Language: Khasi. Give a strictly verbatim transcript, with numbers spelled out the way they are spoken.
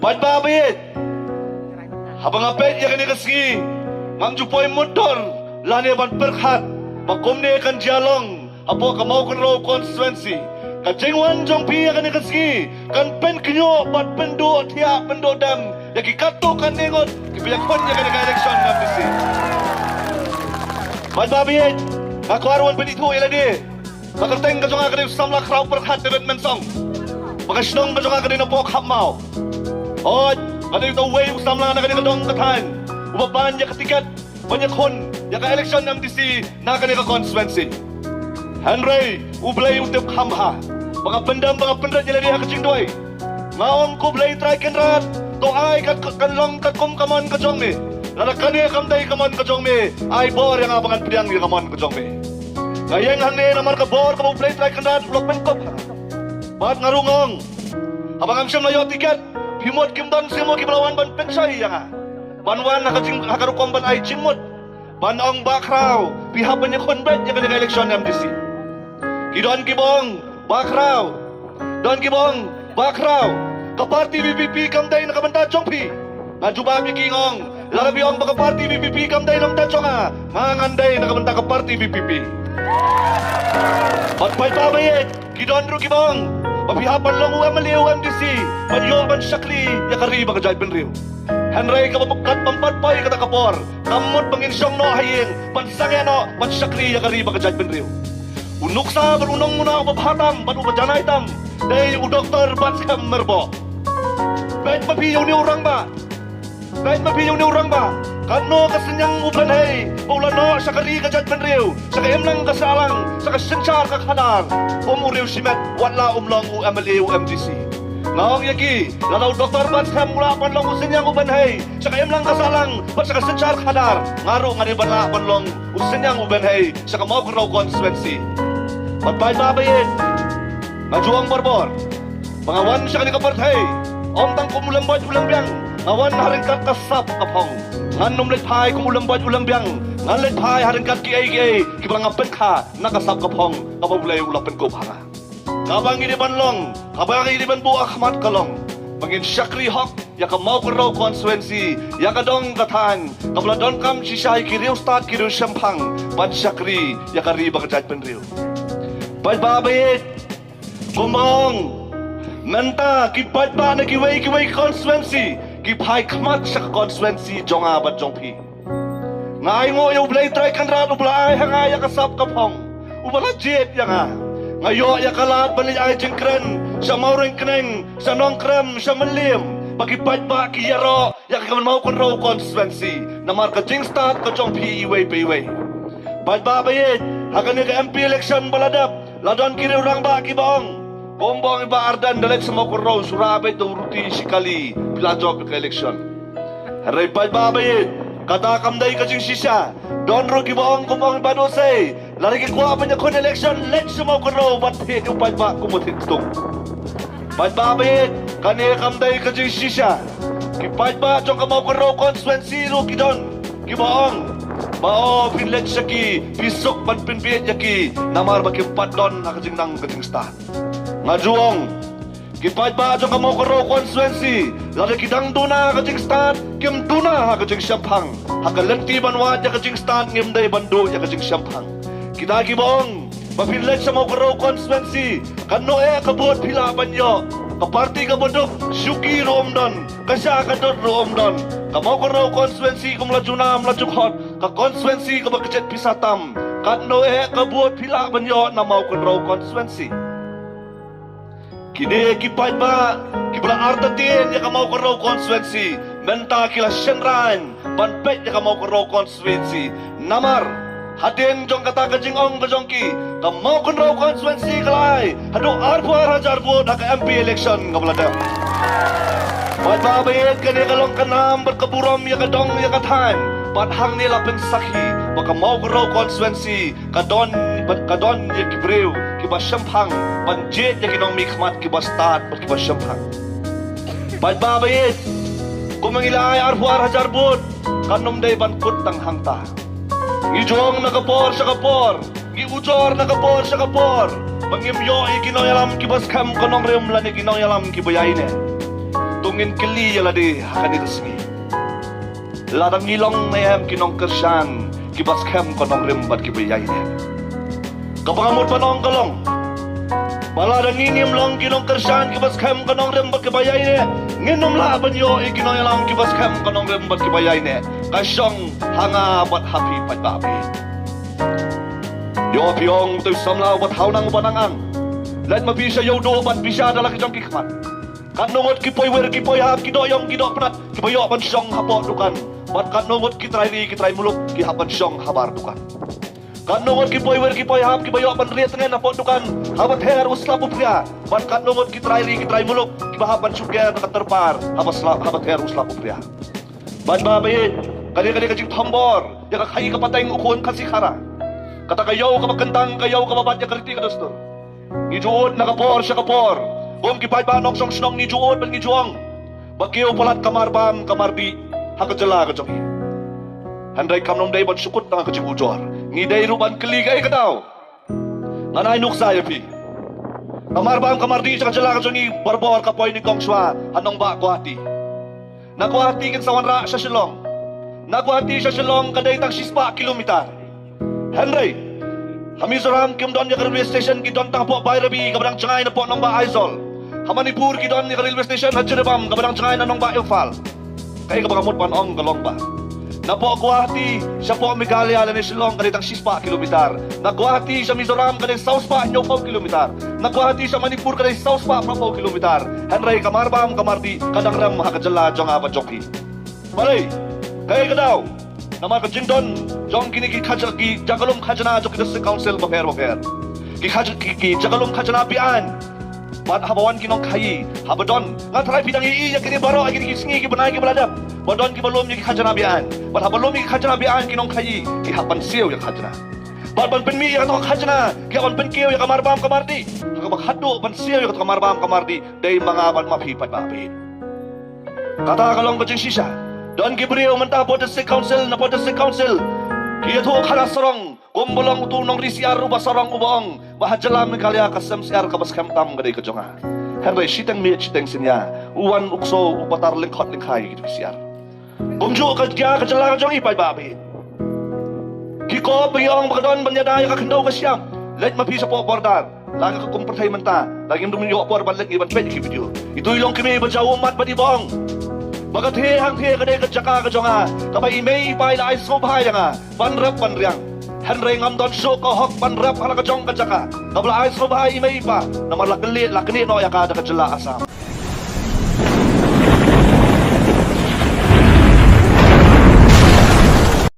Paidbah baieit, haba nga peit ïa kane ka sngi, ngam ju poi mutdur lane ban pyrkhat ba kumne kan jia long hapoh ka Mawkynrew constituency. Ka jingwan jong phi ïa kane ka sngi kan pynkynjoh bad pynduh thiah pynduh dem ïa ki katto katne ngut kiba ïakhun ïa kane ka election M D C. Paidbah baieit, nga kwah ruh ban pynithuh ïa lade. Ka kyrteng ka jong nga ka dei u samla Khraw Pyrkhat David Mensong. Ba ka shnong ka jong nga ka dei na Pohkhapmaw. Hooid, nga dei uwei u samla na kane ka dong ka thaiñ uba pan ïa ka tiket ban ïakhun ïa ka election M D C na kane ka constituency. Hynrei U Blei u tip kham bha ba nga pyndem ba nga pynrit ïa lade ha ka jingduwai. Nga ong ko Blei Trai Kynrad, to ai kat kan long katkum ka mon ka jong me. Lada kane kam dei ka mon ka jong me, ai bor ïa nga ba ngan pdiang ïa ka mon ka jong me. Nga ïeng hangne namar ka bor kaba U Blei Trai Kynrad u la pynkup ha nga. Bad nga rung ong, haba ngam shym la ïoh tiket, phi mut kim don shuh mo kiba la wan ban pynshoi ïa nga, ban wan ha ka jing, ha ka rukom ban ai jingmut, ban ong Bah Khraw, phi hap ban ïakhun beit ïa kane ka election M D C. Ki don kiba ong Bah Khraw, don kiba ong Bah Khraw, ka party V P P kam dei na ka bynta jong phi. Nga jubab ïa ki, nga ong, lada phi ong ba ka party V P P kam dei na ka bynta jong nga, nga ngan dei na ka bynta ka party V P P. Bad paidbah baieit, ki don ruh kiba ong ba phi hap ban long u M L A, u M D C, ban ïoh ban shakri ïa ka ri bad ka jaitbynriew. Hynrei kaba kat bym pat poi kata ka por, kam mut ba ngin shong noh ha ïing ban sangeh noh ban shakri ïa ka ri bad ka jaitbynriew. U nuksa bad u nongmuna uba bha tam bad uba janai tam dei u Doktor Batskhem Myrboh. Peit ma phi ïa une u rangbah. Peit ma phi ïa une u rangbah. Katno ka synñiang u bynhei ba u la noh sha ka ri ka jaitbynriew, sha ka imlang ka sahlang, sha ka synshar ka khadar. Um u riewshimet, wat la um long u M L A, u M D C. Nga ong ïa ki, lada u Doktor Batskhem u lah ban long u synñiang u bynhei sha ka imlang ka sahlang bad sha ka synshar khadar, nga ruh nga dei ban lah ban long u synñiang u bynhei sha ka Mawkynrew constituency. Bad paidbah baieit, nga ju ong borbor ba nga wan sha kane ka pyrthei ym tang kum u lymboit u lymbiang, nga wan ha ryngkat ka sap ka phong. Ngan ym leit phai kum u lymboit u lymbiang, ngan leit phai ha ryngkat kiei kiei kiba la nga pynkha na ka sap ka phong kaba U Blei u la pynkup ha nga. Kaba ngi dei ban long, kaba ngi dei ban buh ha khmat ka long ba ngin shakri hok ïa ka Mawkynrew constituency, ïa ka dong ka thaiñ kaba la donkam shisha ïa ki riewstad ki riewshemphang ban shakri ïa ka ri bad ka jaitbynriew. Paidbah baieit, kumba ong, mynta ki paidbah na kiwei kiwei ki constituency ki phai khmat sha ka constituency jong nga bad jong phi. Nga ainguh ïa U Blei Trai Kynrad uba la ai ha nga ïa ka sap ka phong, uba la jied ïa nga. Nga ïoh ïa ka lad ban leit ai jingkren sha Mawryngkneng, sha Nongkrem, sha Mylliem, ba ki paidbah ki ïaroh ïa ka Mawkynrew constituency namar ka jingstad ka jong phi iwei pa iwei. Paidbah baieit, ha kane ka M P election ba la dep, la don ki riew rangbah kiba ong, kumba ong i Bah Ardent, da leit sha Mawkynrew, shu rah beit da u ruti shi kali, phi la jop ïa ka election. Hynrei paidbah baieit, kata kam dei ka jingshisha. Don ruh kiba ong kumba ong i Bah Dosei, lada ki kwah ban ïakhun election, leit sha Mawkynrew bad thied ïa u paidbah kum u thied ktung. Paidbah baieit, kane kam dei ka jingshisha. Ki paidbah jong ka Mawkynrew constituency ruh ki don kiba ong ba o, phin leit sha ki, phi suk ban pynbieit ïa ki namar ba kim pat don ha ka jingnang ka jingstad. Nga ju ong, ki paidbah jong ka Mawkynrew constituency, lada ki dang duna ha ka jingstad, kim duna ha ka jingshemphang. Ha ka lynti ban wad ïa ka jingstad ngim dei ban duh ïa ka jingshemphang. Kita kiba ong ba phin leit sha Mawkynrew constituency, katno eh ka vote phi lah ban ïoh? Ka party kaba duk, shuki ruh ym don, ka sha ka dud ruh ym don. Ka Mawkynrew constituency kum la ju nam la ju khot, ka constituency kaba kjit pisa tam. Katno eh ka vote phi lah ban ïoh na Mawkynrew constituency? Kine ki paidbah kiba la artatien ïa ka Mawkynrew constituency, mynta ki la shynrang ban peit ïa ka Mawkynrew constituency. Namar hadien jong kata ka jingong ka jong ki, ka Mawkynrew constituency ka la ai haduh arphew ar hajar vote ha ka M P election kaba la dep. Paidbah baieit, kane ka long ka nam bad ka burom ïa ka dong ïa ka thaiñ. Bad hangne la pynsakhi ba ka Mawkynrew constituency ka don, ka don ïa ki briew kiba shemphang ban jied ïa ki nongmihkhmat kiba stad bad kiba shemphang. Paidbah baieit, kumba ngi la ai arphew ar hajar vote, kan ym dei ban kut tang hangta. Ngi jong na ka por sha ka por, ngi ujor na ka por sha ka por. ba ngim ïoh ïa ki nongïalam kiba skhem ka nongrim lane ki nongïalam kiba ïaineh. To ngin kylli ïa lade ha kane ka sngi, lada ngi long ne em ki nongkyrshan kiba skhem ka nongrim bad kiba ïaineh? Kaba nga mut ban ong ka long ba lada ngi ngim long ki nongkyrshan kiba skhem ka nongrim bad kiba ïaineh, ngin ym lah ban ïoh ïa ki nongïalam kiba skhem ka nongrim bad kiba ïaineh. Ka shong ha nga bad ha phi paidbah phi. Ïoh phi ong, to samla uba thaw nang uba nang ang. Leit ma phi sha Ïewduh bad phi sha da la ki jong ki khmat. Katno ngut ki poiwir ki poihap, ki dohïong ki dohpnat kiba ïoh ban shong hapoh dukan. Bad katno ngut ki trai ri ki trai muluk ki hap ban shong habar dukan. Katno ngut ki poiwir ki poihap kiba ïoh ban rieh tngen hapoh dukan haba ther u slap u phria. Bad katno ngut ki trai ri ki trai muluk kiba hap ban shu ker da ka tyrpar haba slap, haba ther u slap u phria. Bad ba ba ïeit, ka dei, ka dei ka jingthombor ïa ka khaii ka pateng u khun Khasi Khara. Kata ka ïew kaba kyntang, ka ïew kaba bat ïa ka riti ka dustur. Ngi ju ud na ka por sha ka por, kum ki paidbah nongshong shnong ngi ju ud bad ngi ju ong ba kiew palat ka marbam ka mardih ha ka jylla ka jong ngi. Hynrei kam nym dei ban shu kut tang ha ka jingujor, ngi dei ruh ban kylli kaei ka daw. Ngan ai nuksa ïa phi. Ka marbam ka mardih sha ka jylla ka jong ngi barabor ka poi nyngkong shuwa ha nongbah Guwahati. Na Guwahati kin sa wanrah sha Shillong. Na Guwahati sha Shillong ka dei tang shispah kilometer. Hynrei ha Mizoram kim don ïa ka railway station, ki don tang hapoh Bairabi kaba dang jngai napoh nongbah Aizawl. Ha Manipur ki don ïa ka railway station ha Jiribam kaba dang jngai na nongbah Imphal. Kaei kaba nga mut ban ong ka long ba napoh Guwahati shapoh Meghalaya lane Shillong ka dei tang shispah kilometer. Na Guwahati sha Mizoram ka dei sawspah hynñiewphew kilometer. Na Guwahati sha Manipur ka dei sawspah phraphew kilometer. Hynrei ka marbam ka mardih ka dang rem ha ka jylla jong nga bad jong phi. Balei? Kaei ka daw? Namar ka jingdon jong kine ki khaj-, ki jaka lum khajna jong ki district council bapher bapher. Ki khaj-, ki, ki jaka lum khajna be-aiñ. Bad haba wan ki nongkhaii, haba don, nga tharai phi dang ïohi ïa kine baroh ha kine ki sngi ki bnai kiba la dep, ba don kiba lum ïa ki khajna be-aiñ. Bad haba lum ïa ki khajna be-aiñ ki nongkhaii ki hap ban siew ïa ka khajna. Bad ban pynmih ïa kata ka khajna ki hap ban pynkiew ïa ka marbam ka mardih. Ha kaba khatduh ban siew ïa kata ka marbam ka mardih dei ma nga bad ma phi paidbah phi. Kata ka long ka jingshisha. Don ki briew mynta hapoh district council, napoh district council ki ïathuh khana sarong. Kumba long utu u nongri syiar uba sarong uba ong ba ha jylla Meghalaya ka sem syiar kaba skhem tam ka dei ka jong nga. Hynrei shiteng miet shiteng synñia u wan u kso u patar lyngkhot lyngkhai ïa ki syiar. Kumjuh ka jia ka jylla ka jong ngi paidbah phi. Ki kop ba ngi ong ba ka don ban ïada ïa ka khyndew ka shiap. Leit ma phi shapoh border. La ka kum pyrthei mynta la ngim dum ïoh por ban leit ngi ban peit ïa ki video. Itu i long kmie ba jaw ummat bad i ba ong ba ka thiah hangthiah ka dei ka jaka ka jong nga kaba i mei i pa i la ai sngewbha ïa nga ban rep ban riang. Hynrei ngam don shuh ka hok ban rep ha la ka jong ka jaka kaba la ai sngewbha i mei i pa, namar la kyllieh la knieh noh ïa ka da ka jylla Assam.